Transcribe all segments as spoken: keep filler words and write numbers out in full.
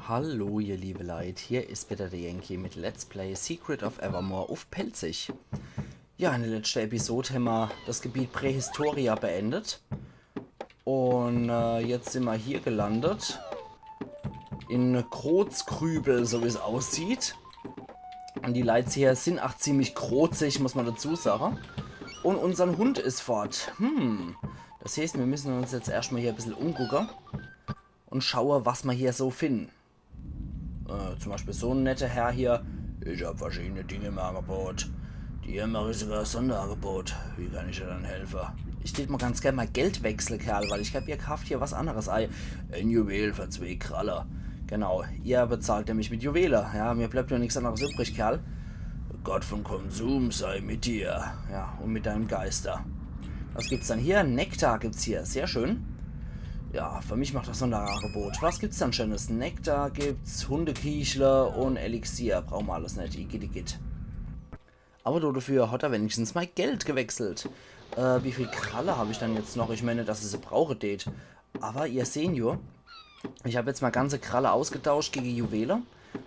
Hallo, ihr liebe Leit, hier is wieder der Yankee mit Let's Play Secret of Evermore uff Pälzisch. Ja, in der letzten Episode hämmer das Gebiet Prähistoria beendet. Un äh, jetzt sin mer hier gelandet. In Krotzkrübel, so wie's aussieht. Un die Leit hier sin ach ziemlich krozig, muss mer dazu sage. Un unsern Hund is fort. Hm. Das heeßt, mir müssen uns jetzt erschtmal hier e bissel umgucke un schaue, was mer hier so finden. Äh, zum Beispiel so en netter Herr hier. Ich hab verschiedene Dinge im Angebot. Die hier mache ich sogar e Sonderangebot. Wie kann ich dir dann helfe? Ich tät mal ganz gern mal Geld wechsle, Kerl, weil ich glaab, ihr kaaft hier was anderes ei. En Juwel für zwee Kralle. Genau, ihr bezahlt nämlich mit Juwele. Ja, mir bleibt ja nix anderes übrig, Kerl. Gott vom Konsum sei mit dir. Ja, und mit deinem Geister. Was gibt's dann hier? Nektar gibt's hier. Sehr schön. Ja, für mich macht das Sonderangebot. Was gibt's dann Schönes? Nektar gibt's, Hundekiechle und Elixier. Brauche mer alles net. Igitt, igitt. Aber do dafür hat er wenigstens mal Geld gewechselt. Äh, wie viel Kralle hab ich dann jetzt noch? Ich meine, dass ich se brauche tät. Aber ihr sehn jo, ich hab jetzt mal ganze Kralle ausgetauscht gege Juwele.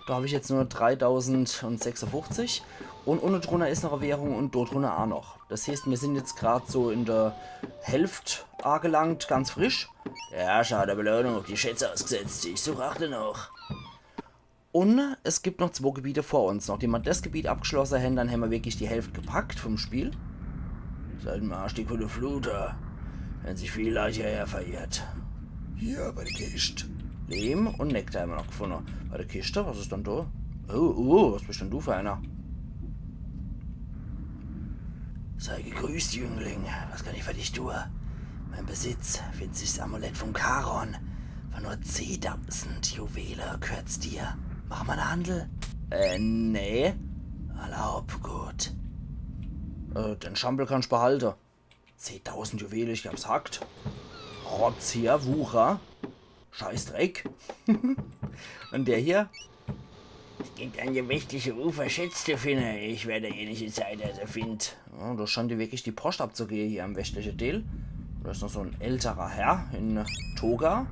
Do hab ich jetzt nur dreitausendsechsundfünfzig. Und unne drunner is noch e Währung und do drunner aa noch. Das heeßt, mir sin jetzt grad so in der Hälft aagelangt, ganz frisch. Der Herrscher hat der Belohnung uff die Schätze ausgesetzt. Ich such ach noch. Und es gibt noch zwo Gebiete vor uns. Nachdem mer das Gebiet abgeschlosse hän, dann hämmer wirklich die Hälft gepackt vom Spiel. Seid im Arsch die Kulle Fluter, wenn sich viel Leid hierher verirrt. Hier bei der Kischt. Lehm und Nektar hämmer noch gefunde. Bei der Kischt, was is dann do? Oh, oh, was bist denn du für einer? Sei gegrüßt, Jüngling. Was kann ich für dich tun? Mein Besitz, winzigstes Amulett vom Charon. Für nur zehntausend Juwele gehört's dir. Mache mer en Handel? Äh, nee. Erlaub, gut. Äh, den Schampel kannst behalte. Zehntausend Juwele, ich glaab's hackt. Rotz hier, Wucher. Scheißdreck. Und der hier? Es gibt an dem westlichen Ufer Schätze zu finden. Ich werde derjenige sein, der sie findet. Ja, do scheint jo wirklich die Post abzugehe hier im westlichen Deel. Do is noch so en älterer Herr in Toga.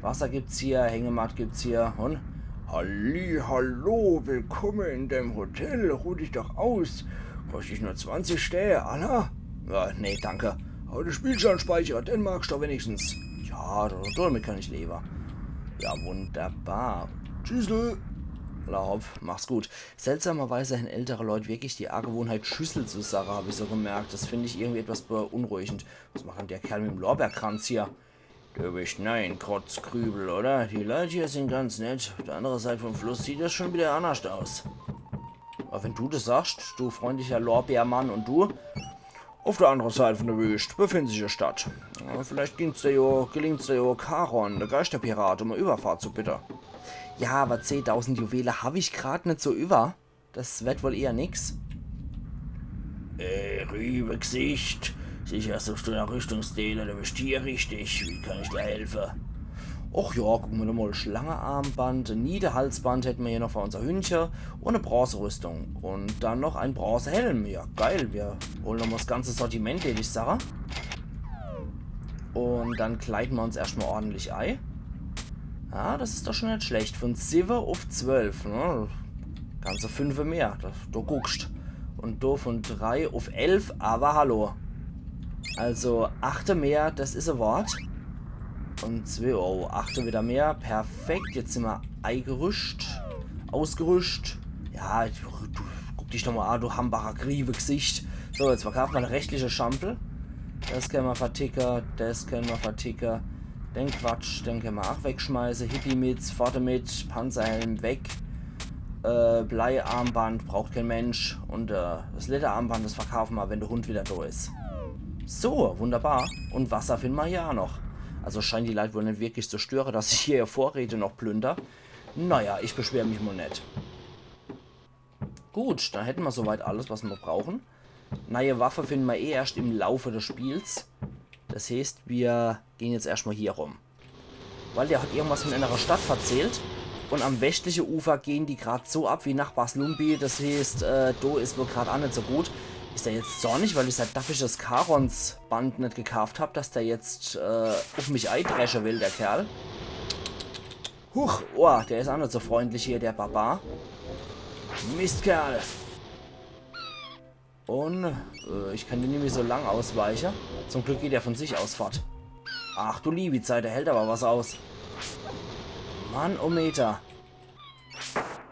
Wasser gibt's hier, Hängematt gibt's hier und Halli, hallo, willkommen in dem Hotel. Ruh dich doch aus. Koscht dich nur zwanzig Stää, alla? Ja, nee, danke. Hab de Spielstand gespeichert, den magst du wenigstens. Ja, do, damit kann ich lewe. Ja, wunderbar. Tschüssel. Alla hopp, mach's gut. Seltsamerweise hän ältere Leut wirklich die Angewohnheit, Tschüssel zu sage, hab ich so gemerkt. Das find ich irgendwie etwas beunruhigend. Was macht dann der Kerl mit dem Lorbeerkranz hier? Du bist nei in Krotzkrübel, oder? Die Leit hier sin ganz nett. Uff der andere Seit vom Fluss sieht das schon wieder annerscht aus. Aber wenn du das sagst, du freundlicher Lorbeermann, und du? Auf der anderen Seite von der Wüste befindet sich die Stadt. Ja, vielleicht gelingt's dir jo, gelingt's dir jo, Charon, de Geisterpirat, um e Überfahrt zu bitte. Ja, aber zehntausend Juwele hab ich grad net so über. Das werd wohl eher nix. Äh, Riewegesicht. Sicher suchst du nach Rüstungsdele, du bist hier richtig. Wie kann ich dir helfe? Och ja, gucke mer doch mal. Schlangearmband, Niederhalsband hätte mer hier noch für unser Hündche. Und e Bronzerüstung. Und dann noch ein Bronzehelm. Ja, geil. Mir hole nochmal das ganze Sortiment, würd ich sage. Und dann kleide mer uns erscht mal ordentlich ei. Ja, das is doch schon net schlecht. Von siwwe uff zwölf, ne? Ganze fünfe mehr. Das, du guckst. Und du von drei uff elf, aber hallo. Also, achte mehr, das is e Wort. Und zwee, oh, achte wieder mehr. Perfekt, jetzt sin mer eigerüscht. Ausgerüscht. Ja, du, du, guck dich doch mal an, du Hambacher Griewegesicht. So, jetzt verkaufe mer de restliche Schampel. Das kenne mer verticke, das kenne mer verticke. Den Quatsch, den kenne mer ach wegschmeiße. Hippie-Mitz, fort demit, Panzerhelm weg. Äh, Bleiarmband braucht kein Mensch. Und äh, das Lederarmband, das verkaufe mer, wenn de Hund wieder do is. So, wunderbar. Und Wasser finde mer hier ach noch. Also scheinen die Leit wohl net wirklich zu störe, dass ich hier Vorräte noch plünder. Naja, ich beschwer mich mal net. Gut, dann hätte mer soweit alles, was mer brauchen. Neie Waffe finde mer eh erscht im Laufe des Spiels. Das heeßt, mir gehen jetzt erscht mal hier rum. Weil der hat irgendwas von einer Stadt verzählt. Und am westliche Ufer gehen die grad so ab wie Nachbars Lumpi. Das heeßt, äh, do is wohl grad ach net so gut. Is der jetzt zornig, weil ich sein dappisches Charons Band net gekauft hab, dass der jetzt äh, uff mich eidresche will, der Kerl? Huch, oh, der is ach net so freundlich hier, der Barbar. Mistkerl. Un äh, ich kann den nimmi so lang ausweiche. Zum Glück geht der von sich aus fort. Ach du liebi Zeit, der hält awwer was aus. Mann, oh Meter.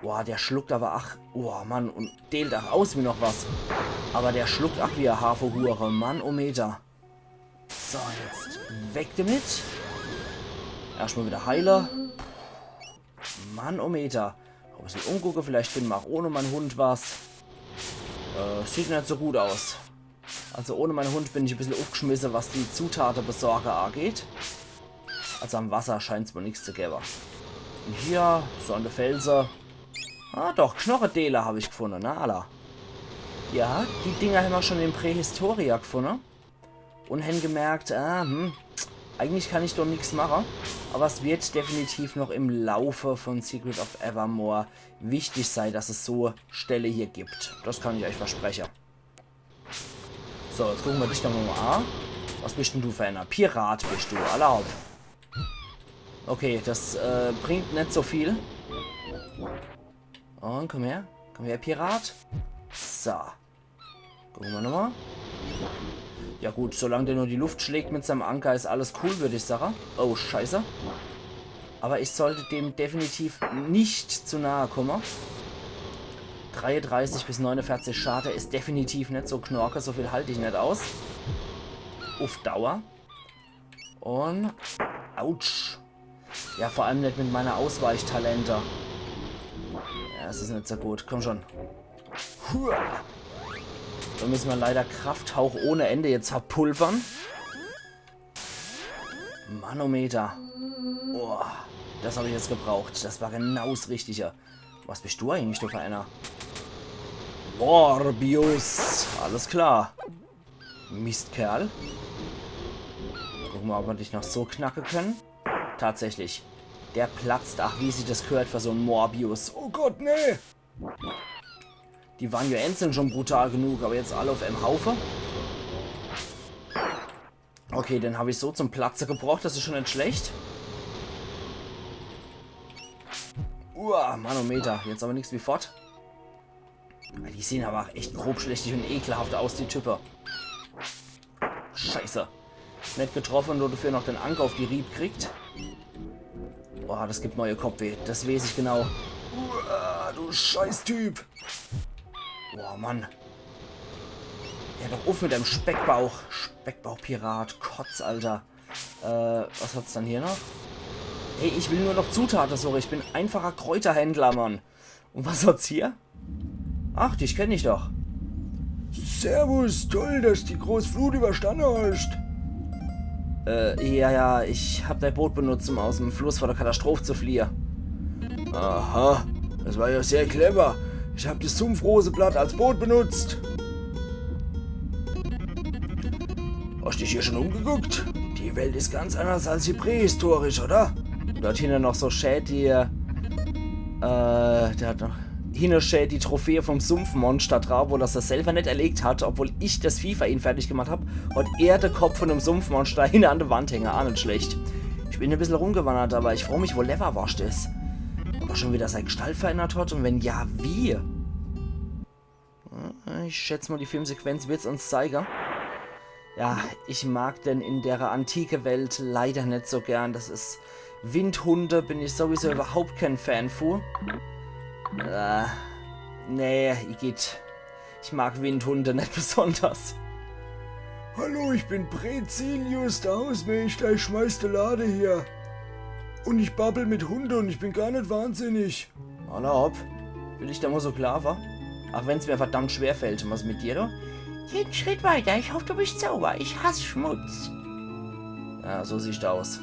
Boah, der schluckt awwer, ach, oh Mann, un deelt ach aus wie noch was. Awwer der schluckt ach wie e Hafehure, Mann, oh Meter. So, jetzt weg damit. Erschtmol wieder heile. Mann, oh Meter. E bissel umgucke, vielleicht finden mer ach ohne mein Hund was. Äh, sieht net so gut aus. Also ohne mein Hund bin ich e bissel ufgschmisse, was die Zutate besorge ageht. Also am Wasser scheint's wohl nix zu gewwe. Un hier, so an de Felse. Ah doch, Knochedeele hab ich gfunne, na alla. Ja, die Dinger hämmer schon in Prähistoria gfunne. Un hän gemerkt, ah, hm, eigentlich kann ich doch nix mache. Awwer es wird definitiv noch im Laufe von Secret of Evermore wichtig sei, dass es so Stelle hier gibt. Das kann ich euch verspreche. So, jetzt gucke mer dich doch mol a. Was bist denn du für einer? Pirat bist du, alla hopp. Okay, das äh, bringt net so viel. Un komm her. Komm her, Pirat. So. Gucke mer nochmol. Ja gut, solang der nur die Luft schlägt mit seinem Anker, is alles cool, würd ich sache. Oh, scheiße. Awwer ich sollt dem definitiv net zu nahe kumme. Dreiedreißig bis neunevierzig Schade is definitiv net so knorke, so viel halt ich net aus. Uff Dauer. Un... Autsch. Ja, vor allem net mit meine Ausweichtalente. Ja, es is net so gut. Komm schon. Hua. Do müsse mer leider Krafthauch ohne Ende jetzt verpulvern. Manometer. Boah, das hab ich jetzt gebraucht. Das war genau das Richtige. Was bist du eigentlich, du für einer? Morbius. Alles klar. Mistkerl. Gucke mer, ob mer dich noch so knacke können. Tatsächlich. Der platzt. Ach, wie sich das gehört für so en Morbius. Oh Gott, nee. Die waren ja einzeln schon brutal genug, awwer jetzt alle uff em Haufe. Okay, den hab ich so zum Platze gebracht, das is schon net schlecht. Uah, Manometer, jetzt awwer nix wie fort. Die sehen awwer ach echt grobschlächtig un ekelhaft aus, die Type. Scheiße. Net getroffe, nur dafür noch den Anker uff die Rieb kriegt. Boah, das gibt neue Kopfweh. Das weeß ich genau. Uah, du Scheißtyp. Boah, Mann. Ja, doch uff mit dem Speckbauch. Speckbauchpirat. Kotz, Alter. Äh, was hat's dann hier noch? Hey, ich will nur noch Zutate suche. Ich bin einfacher Kräuterhändler, Mann. Un was hat's hier? Ach, dich kenn ich doch. Servus, toll, dass die groß Flut überstanne hast. Äh, ja, ja, ich hab dei Boot benutzt, um aus em Fluss vor der Katastroph zu fliehe. Aha, das war ja sehr clever. Ich hab das Sumpfroseblatt als Boot benutzt. Hast dich hier schon umgeguckt? Die Welt is ganz anders als die prähistorisch, oder? Dort hinne noch so schä die, äh, der hat noch hinne schä die Trophäe vom Sumpfmonster dra, obwohl das er selber net erlegt hat, obwohl ich das Vieh für ihn fertig gemacht hab, hat er de Kopf von dem Sumpfmonster hinne an der Wand hänge. Ach net schlecht. Ich bin e bissel rumgewandert, awwer ich froo mich, wo Leverwurst is. Ob er schon wieder sei Gestalt verändert hat un wenn ja, wie? Ich schätz mol, die Filmsequenz wird's uns zeige. Ja, ich mag den in dere antike Welt leider net so gern. Das is, Windhunde bin ich sowieso überhaupt kein Fan vu. Äh, nee, igitt. Ich mag Windhunde net besonders. Hallo, ich bin Präzilius, der Hausmeister. Ich schmeiß de Lade hier. Un ich babbel mit Hunde un ich bin gar net wahnsinnig. Alla hopp. Will ich da mol so klar, wa? Ach wenn's mir verdammt schwer fällt. Un was mit dir, du? Jeden Schritt weiter. Ich hoff, du bist sauber. Ich hass Schmutz. Ja, so sieht's aus.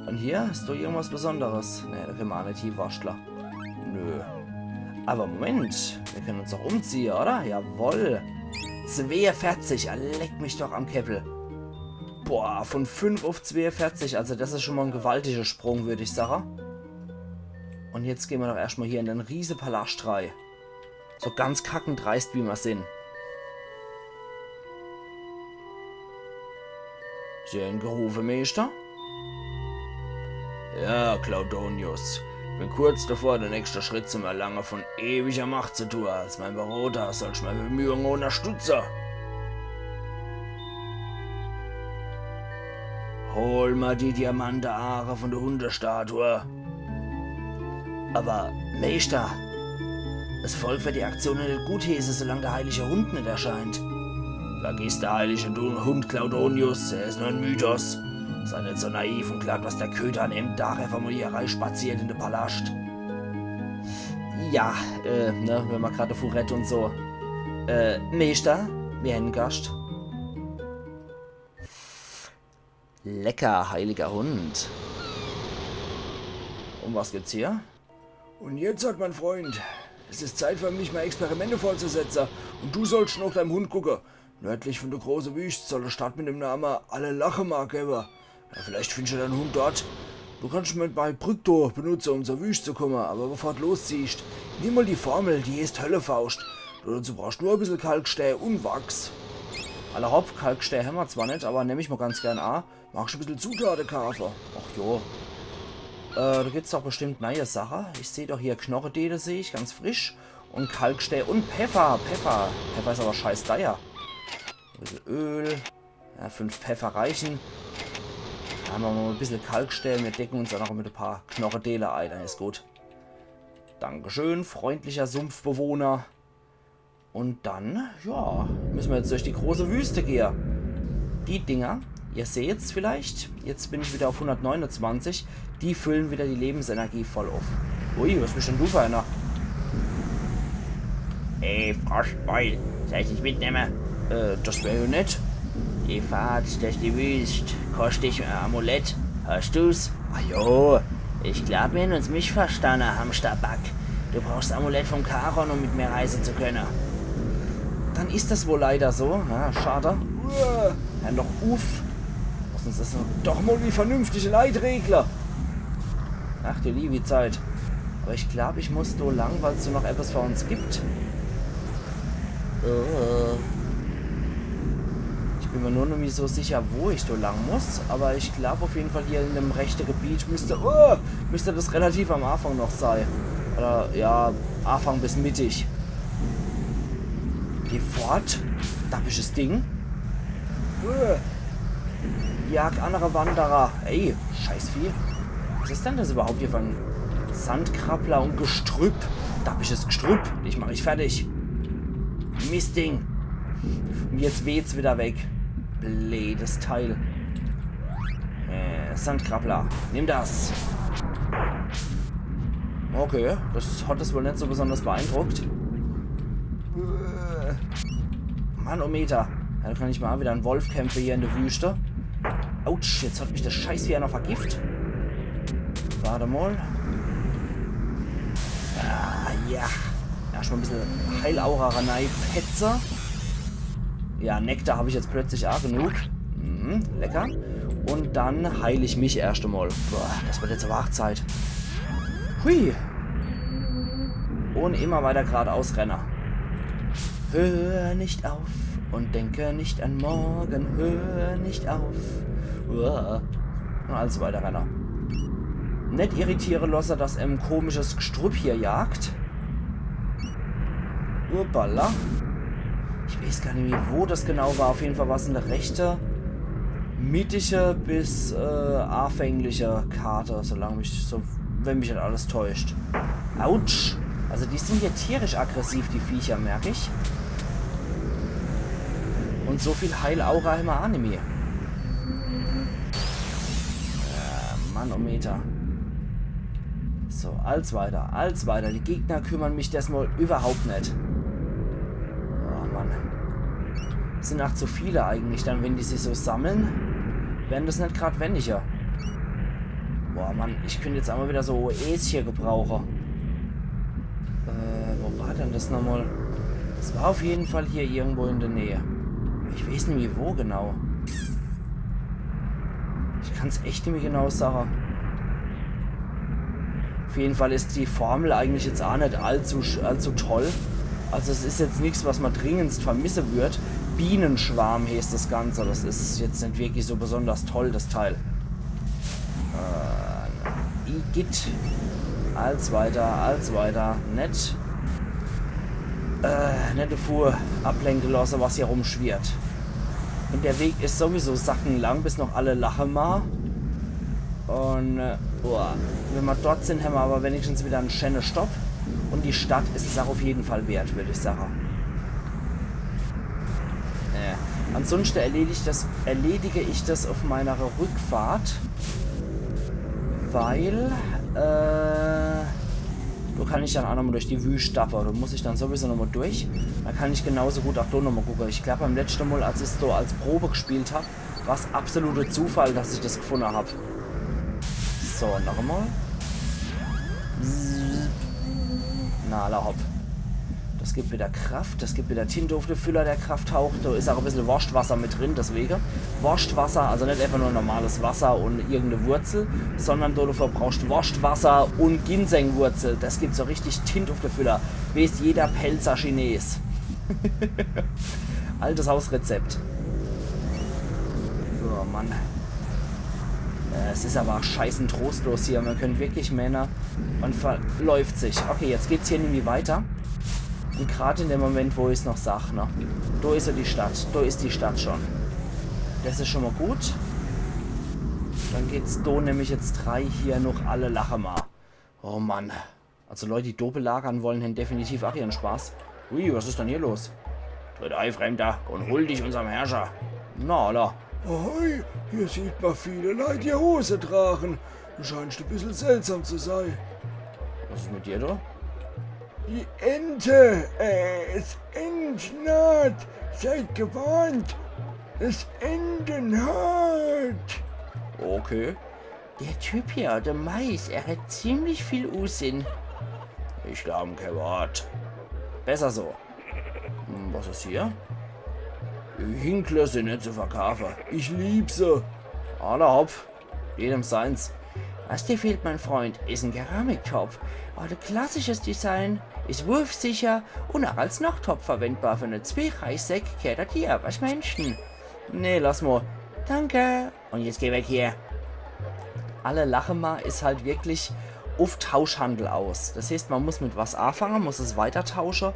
Un hier? Hast du irgendwas Besonderes? Nee, da kenne mer ach net hie, Waschler. Nö. Awwer Moment, mir kenne uns doch umziehe, oder? Jawoll. Zweeunverzich, ah, leck mich doch am Käppel. Boah, von fünf uff zweeunverzich, also das is schon mol en gewaltiger Sprung, würd ich sache. Un jetzt gehn mer doch erscht mol hier in den Riesepalascht rei. So ganz kackendreist, wie mer sin. Sehr gerufe, Meester. Ja, Claudonius. Bin kurz davor, de nächste Schritt zum Erlange von ewiger Macht zu tue. Als mein Berater sollsch mei Bemühunge unterstütze. Hol ma die Diamante-Aare von de Hundestatue. Aber, Meeschter, es Volk werd die Aktion net gutheeße, solang de heilige Hund net erscheint. Vergiss de heilige Du- Hund, Claudonius, er is nur en Mythos. Sei net so naiv und glaab, dass de Köter an em Dach efach mol hier reispaziert in de Palascht. Ja, äh, ne, wenn ma grad davon redt und so. Äh, Meeschter, mir hän Gascht. Lecker, heiliger Hund. Um was geht's hier? Und jetzt, mein Freund, es is Zeit für mich, mei Experimente fortzusetze. Und du sollsch noch deim Hund gucke. Nördlich von de große Wüscht soll e Stadt mit dem Name Alelachema gewwe. Ja, vielleicht findsch du dein Hund dort. Du kannsch mei Brück do benutze, um zur Wüscht zu komme, aber bevor d' losziehsch, nimm mol die Formel, die heeßt Höllefauscht. Dazu brauchsch nur e bissel Kalkstää und Wachs. Alla hopp, Kalkstää hämmer zwar net, aber nemm ich mol ganz gern a. Magsch e bissel Zutate kaafe? Ach jo. Äh, do gibt's doch bestimmt neie Sache. Ich seh doch hier Knochedeele, seh ich, ganz frisch. Und Kalkstää und Peffer. Peffer. Peffer is aber scheiß deier. E bissel Öl. Ja, fünf Peffer reichen. Dann hämmer mol e bissel Kalkstää. Mir decke uns dann noch mit e paar Knochedeele ei. Dann is gut. Dankeschön, freundlicher Sumpfbewohner. Und dann, ja, müsse mer jetzt durch die große Wüste gehe. Die Dinger, ihr seht's vielleicht, jetzt bin ich wieder auf hundertneunundzwanzig, die füllen wieder die Lebensenergie voll auf. Ui, was bist denn du für einer? Ey, Froschbeul, soll ich dich mitnemme? Äh, das wär ja nett. Die Fahrt durch die Wüst koscht dich e Amulett. Hörsch du's? Ah jo, ich glaab, mir hän uns missverstanne, Hamsterback. Du brauchsch Amulett vom Charon, um mit mir reise zu könne. Dann is das wohl leider so. Ja, schade. Uah, hör doch uff. Lass uns das doch mol wie vernünftige Leit regle. Ach du liewi Zeit. Aber ich glaab, ich muss do lang, weil's do noch etwas für uns gibt. Äh. Ich bin mir nur noch net so sicher, wo ich do lang muss, aber ich glaab auf jeden Fall hier in dem rechte Gebiet müsste, oh, müsste das relativ am Anfang noch sei. Oder, ja, Anfang bis mittig. Geh fort, dappisches Ding. Äh. Jag andere Wanderer. Ey, Scheißvieh. Was is denn das überhaupt hier für en Sandkrabbler und Gestrüpp? Dappisches Gestrüpp. Dich mach ich fertig. Mistding. Und jetzt weht's wieder weg. Bleedes Teil. Äh, Sandkrabbler. Nimm das. Okay, das hat es wohl net so besonders beeindruckt. Äh, Mannometer. Ja, do kann ich mol wieder en Wolf kämpfe hier in de Wüste. Autsch, jetzt hat mich das Scheißvieh noch vergift. Wart mol. Ah, ja. Erscht mol e bissel Heilaura reinpetze. Ja, Nektar hab ich jetzt plötzlich aa genug. Mhm, lecker. Und dann heil ich mich erscht emol. Boah, das wird jetzt aber aa Zeit. Hui. Und immer weiter gradaus renne. Hör nicht auf und denke nicht an morgen. Hör nicht auf. Uah. Und alles weiter renne. Net irritiere losse, dass em komisches Gestrüpp hier jagt. Uppala. Ich weiß gar net mehr, wo das genau war. Auf jeden Fall war's in der rechte, mittige bis, äh, anfängliche Karte, solange mich, so, wenn mich net alles täuscht. Autsch! Also die sind hier tierisch aggressiv, die Viecher, merk ich. Und so viel Heilaura hämmer aa nimmi. Äh, Mannometer. So, als weiter, als weiter. Die Gegner kümmern mich desmol überhaupt net. Oh Mann. Sind aa zu viele eigentlich dann, wenn die sich so sammeln. Werden das net grad wenniger. Boah, Mann, ich könnt jetzt emol wieder so Oäschen gebrauche. Äh, wo war denn das nochmol? Es war auf jeden Fall hier irgendwo in der Nähe. Ich weiß nimmi wo genau. Ich kann's echt nimmi genau sage. Auf jeden Fall is die Formel eigentlich jetzt aa net allzu, sch- allzu toll. Also es is jetzt nix, was mer dringendst vermisse würd. Bienenschwarm heißt das Ganze. Das is jetzt net wirklich so besonders toll, das Teil. Äh, Igitt. Als weiter, als weiter. Net, äh, net devu ablenke losse, was hier rumschwirrt. Un der Weg is sowieso sackenlang bis noch Allelachema. Un, äh, boah, wenn mer dort sin, hämmer awwer wenigstens widder en schäne Stopp. Un die Stadt is es ach uff jeden Fall wert, würd ich sage. Äh, ansunschte erledige ich des, erledige ich des uff meiner Rückfahrt, weil, äh, do kann ich dann ach nochmol durch die Wüscht stappe. Do muss ich dann sowieso nochmol durch. Do kann ich genauso gut ach do nochmol gucke. Ich glaab, beim letschte Mol, als ich's so als Probe gespielt hab, war's absoluter Zufall, dass ich des gefunne hab. So, nochemol. Bzzz. Na, alla hopp. Des gibt widder Kraft, des gibt widder Tinte uff de Füller, der Krafthauch. Do is ach e bissel Worschtwasser mit drin, deswege. Worschtwasser, also net äfach nur normales Wasser un irgende Wurzel, sondern do, dofür brauchscht Worschtwasser un Ginsengwurzel. Des gibt so richtig Tint uff de Füller. Weeß jeder Pälzer Chines. Altes Hausrezept. Oh Mann. Äh, es is awwer ach scheißen trostlos hier. Mer könnt wirklich meene, mer verläuft sich. Okay, jetzt geht's hier nämlich weiter. Un grad in dem Moment, wo ich's noch sag, ne? Do is jo die Stadt. Do is die Stadt schun. Des is schun mol gut. Dann geht's do nämlich jetzt drei hier noch Allelachema. Oh Mann. Also Leut, die do belagere wolle, hän definitiv ach ihren Spaß. Ui, was is dann hier los? Tritt ei, Fremder, un hull dich unserm Herrscher. Na, alla. Ahoi, hier sieht mer viele Leit, die Hose tragen. Du scheinst e bissel seltsam zu sei. Was is mit dir do? Die Ente, äh, es End naht. Seid gewarnt. Es Ende naht. Okay. Der Typ hier, de Mais, er redd ziemlich viel Usinn. Ich glaab kee Wort. Besser so. Hm, was is hier? Hinkle sin net zu verkaafe. Ich lieb se. Alla hopp. Jedem seins. Was dir fehlt, mein Freund, is en Keramiktopf. Hot e klassisches Design, is wurfsicher un ach als Nachtopf verwendbar. Für ne zwee Reissäck gheert er dir. Was meenst du? Nee, lass mol. Danke. Un jetzt geh weg hier. Allelachema is halt wirklich uff Tauschhandel aus. Des heeßt, mer muss mit was aafange, muss es weitertausche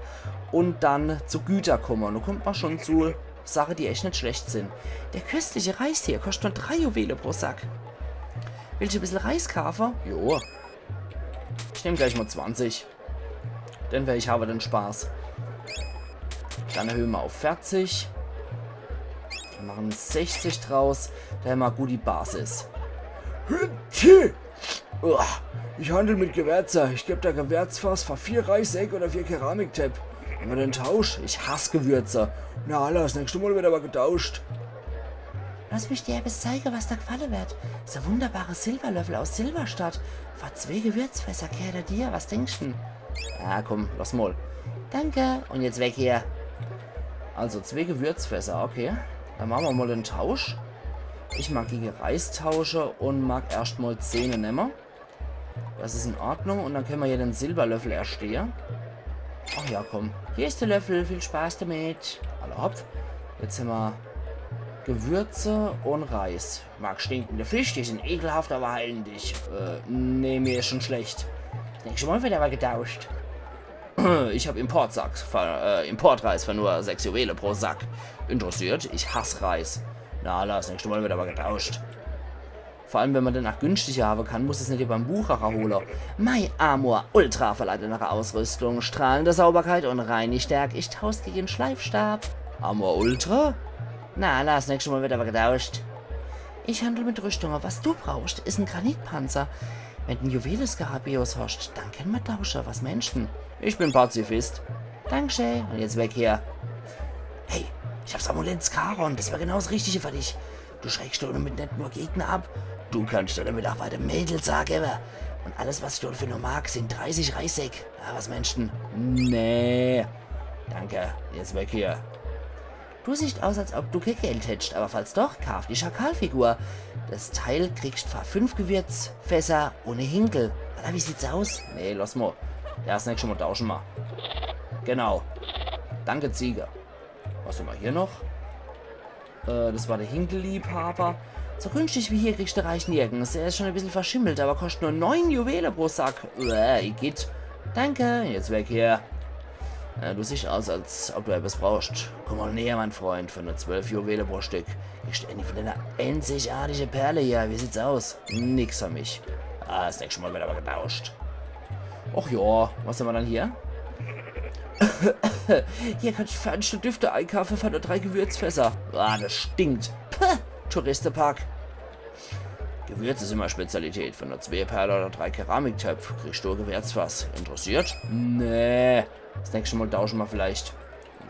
un dann zu Güter kumme. Un do kummt mer schun zu Sache, die echt net schlecht sin. Der köstliche Reis hier koscht nur drei Juwele pro Sack. Willscht e bissel Reis kaafe? Jo. Ich nemm gleich mol zwanzig. Dann wer ich hab den Spaß. Dann erhöhe mer uff verzig. Mache sechzig draus. Do hämmer gut die Basis. Hütschi! Uah, ich handel mit Gewürze. Ich geb der Gewürzfass fer vier Reissäck oder vier Keramiktöpp. Hämmer den Tausch? Ich hass Gewürze. Na, alla, 's nächschte Mol werd awwer getauscht. Lass mich dir etwas zeigen, was dir gefallen wird. So wunderbare Silberlöffel aus Silberstadt. Fer zwee Gewürzfässer gheert er dir. Was denkst du? Ja, komm, lass mol. Danke. Un jetzt weg hier. Also zwee Gewürzfässer, okay. Dann mache mer mol den Tausch. Ich mag gege Reis tausche un mag erscht mol zehne nemme. Des is in Ordnung. Un dann kenne mer hier den Silberlöffel erstehe. Ach ja, komm. Hier is de Löffel. Viel Spaß damit. Alla hopp. Jetzt hämmer Gewürze un Reis. Mag stinkende Fisch, die sin ekelhaft, awwer heilen dich. Äh, nee, mir is schun schlecht. 'S nächschte Mol werd awwer getauscht. Ich hab Importsack fer, äh, Importreis fer nur sechs Juwele pro Sack. Interessiert? Ich hass Reis. Na, alla, 's nächschte Mol werd awwer getauscht. Vor allem, wenn mer den ach günschtiger hawwe kann, muss es net wie beim Wucherer hole. Mei Armor Ultra verleiht ennere Ausrüstung strahlende Sauberkeit un reinigt Stärk. Ich tausch gege Schleifstab. Armor Ultra? Na, alla, 's nächschte Mol werd awwer getauscht. Ich handel mit Rüstunge. Was du brauchscht, is en Granitpanzer. Wenn du en Juwele-Skarabäus hoscht, dann kenne mer tausche. Was meenst du? Ich bin Pazifist. Dankeschee. Un jetzt weg hier. Hey, ich hab Samulenz Charon. Des wär genau 's Richtige fer dich. Du schreckscht domit net nur Gegner ab, du kannscht domit ach bei de Mädels agewwe. Un alles, was ich dofür nur mag, sin dreißig Reissäck. Ja, was meenst du? Nee. Danke, jetzt weg hier. Du siehscht aus, als ob du kee Geld hättscht, awwer falls doch, kaaf die Schakalfigur. Des Teil kriegscht fer fünf Gewürzfässer un e Hinkel. Alla, wie sieht's aus? Nee, lass mol. Ja, 's nächschte Mol tausche mer. Genau. Danke, Ziege. Was hämmer hier noch? Äh, des war de Hinkelliebhaber. So günstig wie hier kriegsch de Reich nirgends. Er is schon e bissel verschimmelt, awwer koscht nur neun Juwele pro Sack. Uah, igitt. Danke, jetzt weg hier. Äh, du siehsch aus, als ob du etwas brauchscht. Kumm mol näher, mein Freund. Für nur zwölf Juwele pro Stück kriegsch du endlich widder e enzigartige Perle hier. Wie sieht's aus? Nix für mich. Ah, 's nächscht Mol werd awwer getauscht. Och ja, was hämmer dann hier? Hier kannsch du feinste Düfte einkaafe für nur drei Gewürzfässer. Ah, des stinkt. Puh, Touristepack. Gewürz is immer Spezialität. Für nur zwee Perle oder drei Keramiktöpf kriegsch du e Gewürzfass. Interessiert? Nee. 's nächscht Mol tausche mer vielleicht.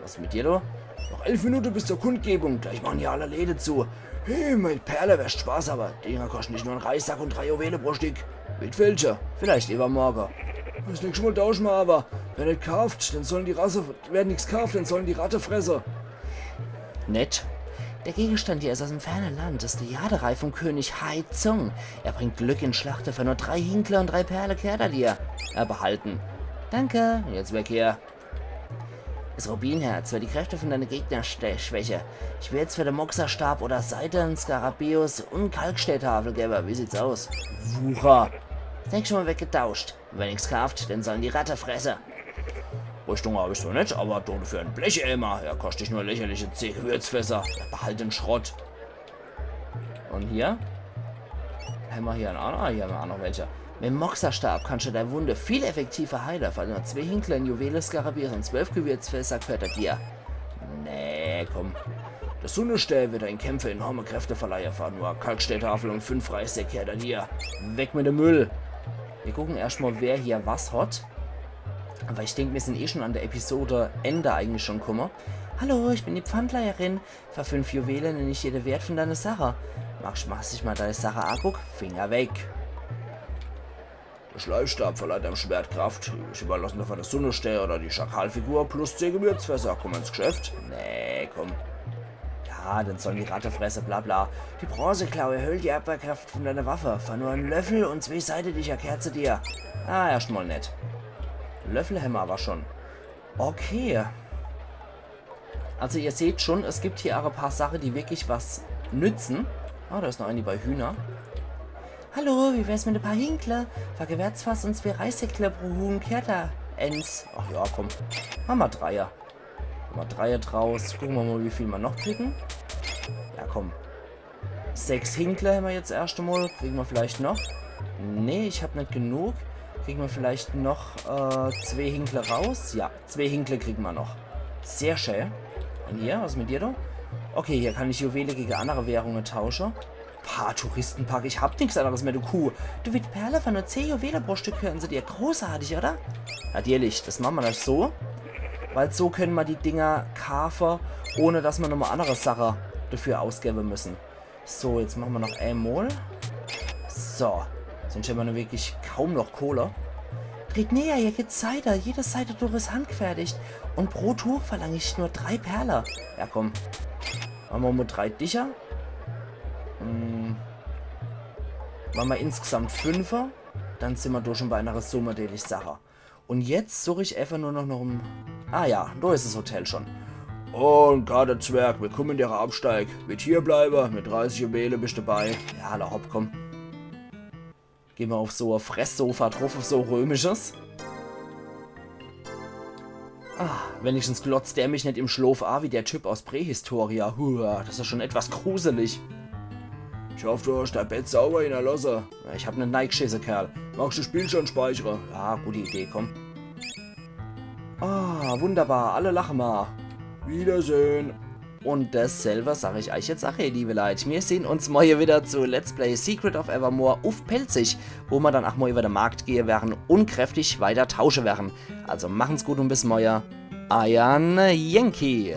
Was is mit dir, du? Noch elf Minute bis zur Kundgebung. Gleich mache hier alle Läde zu. Hey, mit Perle wärsch Spaß, awwer die Dinger koschte net nur en Reissack un drei Juwele pro Stück. Mit welche? Vielleicht iwwermorge. 's nächscht Mol tausche mer awwer. Wer net kaaft, den sollen die Rasse, wer nix kaaft, den sollen die Ratte fresse. Nett. Der Gegenstand hier ist aus dem fernen Land, ist die Jaderei vom König Hai Tsung. Er bringt Glück in Schlachte. Für nur drei Hinkle und drei Perle kehrt er dir. Ja, behalten. Danke, jetzt weg hier. Das Rubinherz wird die Kräfte von deine Gegner ste- schwäche. Ich will jetzt für den Moxerstab oder Seide, Skarabäus und Kalksteintafel geben. Wie sieht's aus? Wucher. Das nächste Mal wird getauscht. Wer nix kaaft, den sollen die Ratte fresse. Rüstung hab ich so net, awwer dafür en Blecheimer. Er koscht dich nur lächerliche zehn Gewürzfässer. Behalt den Schrott. Und hier? Hämmer hier noch? Ah, hier hämmer auch noch welche. Mit dem Moxerstab kannst du deine Wunde viel effektiver heilen. Für nur zwei Hinkle, Juwele, Skarabäus und zwölf Gewürzfässer gehört er dir. Nee, komm. Der Sunnestern wird deinen Kämpfern enorme Kräfte verleihen. Für nur Kalksteintafel und fünf Reissäcke gehört er dir. Weg mit dem Müll. Wir gucken erstmal, wer hier was hat. Aber ich denk, wir sind eh schon an der Episode Ende eigentlich schon gekommen. Hallo, ich bin die Pfandleiherin. Für fünf Juwele nenn ich dir den Wert von deine Sache. Magst, magst dich mal deine Sache anguck? Finger weg. Der Schleifstab verleiht deinem Schwert Kraft. Ich überlasse dafür der Sunnestern oder die Schakalfigur plus zehn Gewürzfässer. Kommen ins Geschäft? Nee, komm. Ja, den sollen die Ratte fresse, bla bla. Die Bronzeklaue erhöht die Abwehrkraft von deiner Waffe. Für nur einen Löffel und zwei Seide, die ich erkerze dir. Ah, erstmal net. Löffel hämmer aber schon. Okay. Also ihr seht schon, es gibt hier auch ein paar Sachen, die wirklich was nützen. Ah, da ist noch eine bei Hühner. Hallo, wie wär's mit ein paar Hinkle? Für Gewürzfass und zwei Reissäckle pro Huhn kehrt er ens. Ach ja, komm. Machen wir Dreier. Machen wir Dreier draus. Gucken wir mal, wie viel wir noch kriegen. Ja, komm. Sechs Hinkle hämmer jetzt erst einmal. Kriegen wir vielleicht noch? Nee, ich hab nicht genug. Kriegen wir vielleicht noch äh, zwei Hinkle raus? Ja, zwei Hinkle kriegen wir noch. Sehr schön. Und hier, was mit dir da? Okay, hier kann ich Juwele gegen andere Währungen tauschen. Pah, Touristenpack, ich hab nix anderes mehr, du Kuh. Du, mit Perle für nur zehn Juwele pro Stück gehören sie dir. Großartig, oder? Natürlich, das machen wir dann so. Weil so können wir die Dinger kaufen, ohne dass wir nochmal andere Sachen dafür ausgeben müssen. So, jetzt machen wir noch einmal. So. Sonst hämmer nur wirklich kaum noch Kohle. Tritt näher, hier gibt's Seide. Jede Seide durch ist handgefertigt. Und pro Tuch verlange ich nur drei Perle. Ja, komm. Machen wir mal drei Dicher. Hm. Machen wir insgesamt fünfer. Dann sind wir da schon bei einer Summe, die ich sage. Und jetzt such ich einfach nur noch nach dem... Ah ja, da ist das Hotel schon. Oh, ein Gartenzwerg, willkommen in der Absteig. Mit hier bleibe, mit dreißig Juwele bist dabei. Ja, alla hopp, komm. Gehen wir auf so ein Fresssofa drauf, auf so ein römisches. Ah, wenigstens glotzt der mich nicht im Schlaf an wie der Typ aus Prähistoria. Hua, das ist schon etwas gruselig. Ich hoffe, du hast dein Bett sauber hinterlassen. Ja, ich hab net neigeschissen, Kerl. Magst du das Spiel schon speichern? Ja, gute Idee, komm. Ah, wunderbar, alle lachen mal. Wiedersehen. Und dasselbe sag ich euch jetzt auch, ihr liebe Leute. Wir sehen uns morgen wieder zu Let's Play Secret of Evermore auf Pälzisch, wo wir dann auch mal über den Markt gehen werden und kräftig weiter tauschen werden. Also machen's gut und bis morgen. Euer Yankee.